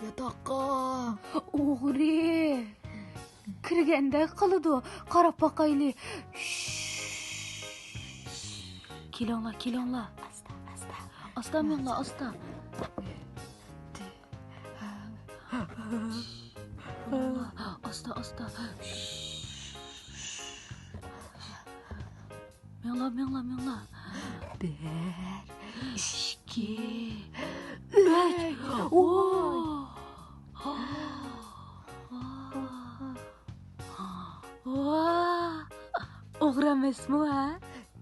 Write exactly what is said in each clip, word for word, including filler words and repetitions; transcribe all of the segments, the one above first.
ياتاققا. ئوغرى. كىرگەندەك قىلىدۇ. قاراپ باقايلى. كېلىڭلار، كېلىڭلار. ئاستا، ئاستا. ئاستا مېڭىڭلار، ئاستا. ئاستا، ئاستا. مېڭىڭلار، مېڭىڭلار، مېڭىڭلار. بىر، ئىككى، ئۈچ. ۋاھ! ئوغرى ئەمەسمۇ، ھە؟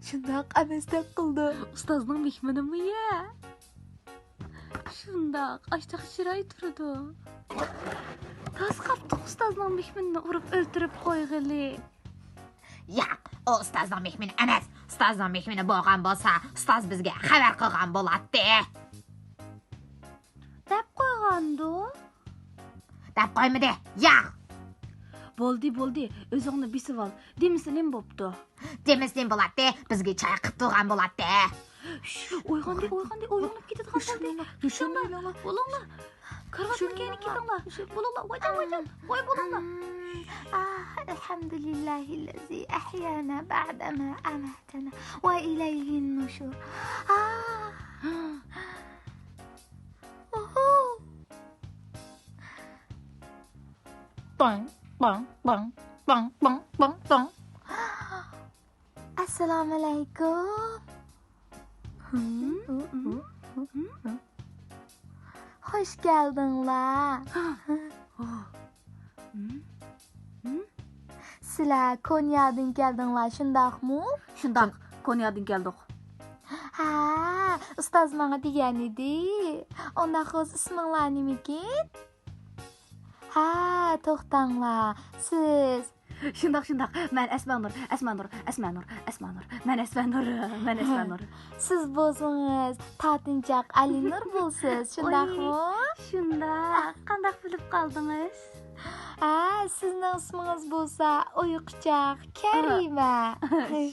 شۇنداق ئەمەستەك قىلىدۇ. ئۇستازنىڭ مېھمىنىمۇ يە. شۇنداق، ئاشتاق چىراي تۇرىدۇ. تاس قاپتۇق ئۇستازنىڭ مېھمىنىنى ئۇرۇپ ئۆلتۈرۈپ قويغىلى. ياق، ئۇ ئۇستازنىڭ مېھمىنى ئەمەس. ئۇستازنىڭ مېھمىنى بولغان بولسا، ئۇستاز بىزگە خەۋەر قىلغان بولاتتى. دەپ قويغاندۇ؟ دەپ قويمىدى. ياق. بولدى، بولدى. ئۆزۈڭنى بېسىۋال. دېمىسە نېمە بوپتۇ؟ دېمىسە نېمە بولاتتى؟ بىزگە چاي قىپ تۇرغان بولاتتى. شش، ئويغاندى، ئويغاندى، ئويغىنىپ كېتىدىغان بولدى. كېتىڭلار، بولۇڭلار. كارىۋاتنىڭ كەينىگە كېتىڭلار. بولۇڭلار، ۋايجان، ۋايجان، ۋاي بولۇڭلار. آه، الحمد لله الذي أحيانا بعد ما أماتنا وإليه النشور. آه. باڭ، باڭ، باڭ، باڭ، باڭ، باڭ، باڭ. ئەسسالامۇئەلەيكۇم. خوش كەلدىڭلار. سىلەر كونيادىن كەلدىڭلار، شۇنداقمۇ؟ شۇنداق، كونيادىن كەلدۇق. ھە، ئۇستاز ماڭا دېگەنىدى. ئۇنداق بولسا ئىسمىڭلار نېمىكىن؟ ھە، توختاڭلار. سىز؟ شۇنداق، شۇنداق. مەن ئەسمانۇر، ئەسمانۇر، ئەسمانۇر، ئەسمانۇر. مەن ئەسمانۇر، مەن ئەسمانۇر. سىز بولسىڭىز تاتىنچاق ئەلىنۇر بولىسىز، شۇنداقمۇ؟ شۇنداق. قانداق بىلىپ قالدىڭىز؟ ھە، سىزنىڭ ئىسمىڭىز بولسا ئۇيقۇچاق كەرىمە.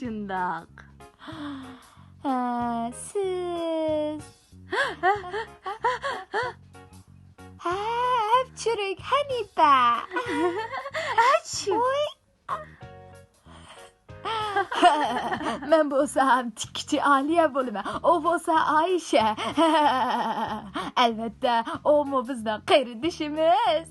شۇنداق. ھە، سىز؟ ھە، ھەپچۈرۈك ھەنىپە. ئاچ. ۋوي. مەن بولسام تىككۈچى ئالىيە بولىمەن. ئۇ بولسا ئايشە. ئەلۋەتتە، ئۇمۇ بىزنىڭ قېرىندىشىمىز.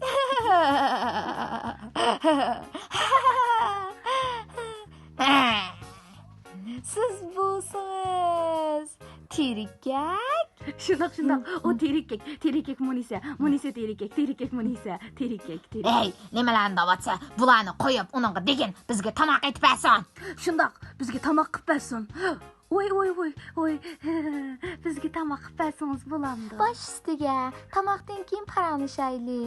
سىز بولسىڭىز تېرىككەك. شۇنداق، شۇنداق. ئۇ تېرىككەك، تېرىككەك مۇنىسە، مۇنىسە تېرىككەك، تېرىككەك مۇنىسە، تېرىككەك، تېرىككەك. ھەي، نېمىلەرنى دەۋاتسا، بۇلارنى قويۇپ، ئۇنىڭغا دېگىن، بىزگە تاماق ئېتىپ بەرسۇن. شۇنداق، بىزگە تاماق قىپ بەرسۇن. ۋوي، ۋوي، ۋوي، ۋوي. بىزگە تاماق قىپ بەرسىڭىز بولامدۇ؟ باش ئۈستىگە، تاماقتىن كېيىن پاراڭلىشايلى.